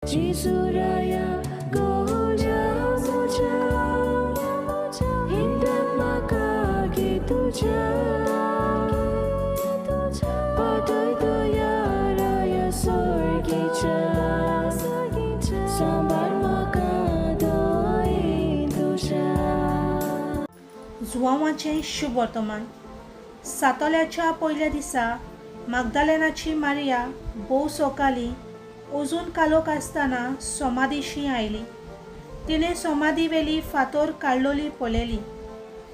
जेजू राया गोज्या म्हज्या हिंदन म्हाका गे तुज्या पाटय तुया राया सर्गीच्या सांबाळ म्हाका दयेन तुज्या. जुवांवाचें शुभवर्तमान. सातोल्याच्या पयल्या दिसा मागदालेनाची मारिया भोव सोकाली अजून कालोख आसतना सोमादिशी आयली. तिणें सोमादी वेली फातोर काडलोली पळयली.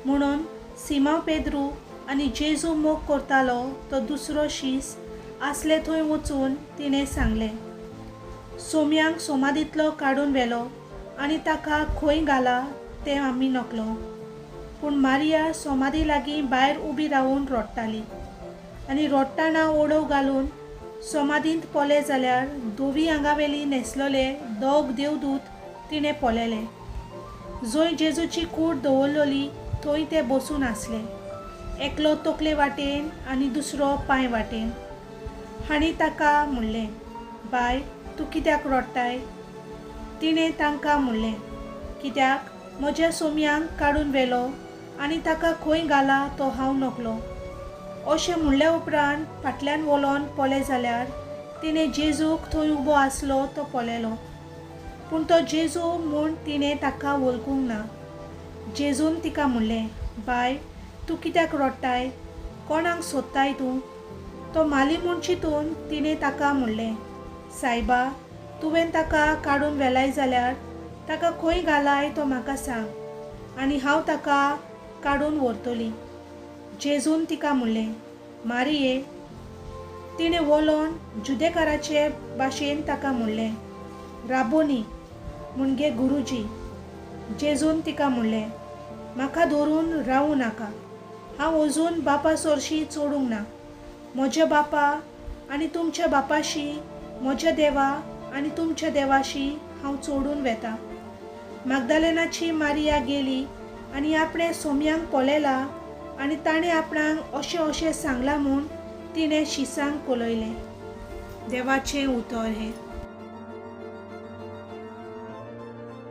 म्हणून सिमांव पेद्रू आनी जेजू मोग करतालो तो दुसरो शीस आसले थंय वचून तिणें सांगलें, सोम्यांक सोमादींतलो काडून व्हेलो आनी ताका खंय घाला तें आमी नकलो. पूण मारिया सोमादी लागीं भायर उबी रावून रडटाली आनी रडटाना ओडव घालून सोमादींत पळय जाल्यार धवी आंगावेली न्हेसलोले दोग देवदूत तिणें पळयले. जंय जेजूची कूड दवरलोली थंय ते बसून आसले, एकलो तकले वाटेन आनी दुसरो पांय वाटेन. हांणी ताका म्हणलें, बाय, तूं कित्याक रडटाय? तिणें तांकां म्हणलें, कित्याक म्हज्या सोम्यांक काडून व्हेलो आनी ताका खंय घाला तो हांव नकलो. अशें म्हणल्या उपरांत फाटल्यान वलोन पळय जाल्यार तिणें जेजूक थंय उबो आसलो तो पळयलो, पूण तो जेजू म्हूण तिणें ताका वळखूंक ना. जेजून तिका म्हणलें, बाय, तूं कित्याक रडटाय? कोणाक सोदताय तूं? तो माली म्हूण चिंतून तिणें ताका म्हणलें, सायबा, तुवें ताका काडून व्हेलाय जाल्यार ताका खंय घालाय तो म्हाका सांग आनी हांव ताका काडून व्हरतली. जेजून तिका म्हणलें, मारिये. तिणें वलोन जुदेकाराचे भाशेन ताका म्हणलें, राबोनी, म्हणजे गुरुजी. जेजून तिका म्हणलें, म्हाका धरून रावूं नाका, हांव अजून बापा सोरशी चडूंक ना. म्हज्या बापा आनी तुमच्या बापाशी, म्हज्या देवा आनी तुमच्या देवाशी हांव चडून वेता. मागदालेनाची मारिया गेली आनी आपणें सोम्यांक पळयला आनी ताणें आपणाक अशें अशें सांगलां म्हूण तिणें शिसांक कळयलें. देवाचें उतर हें.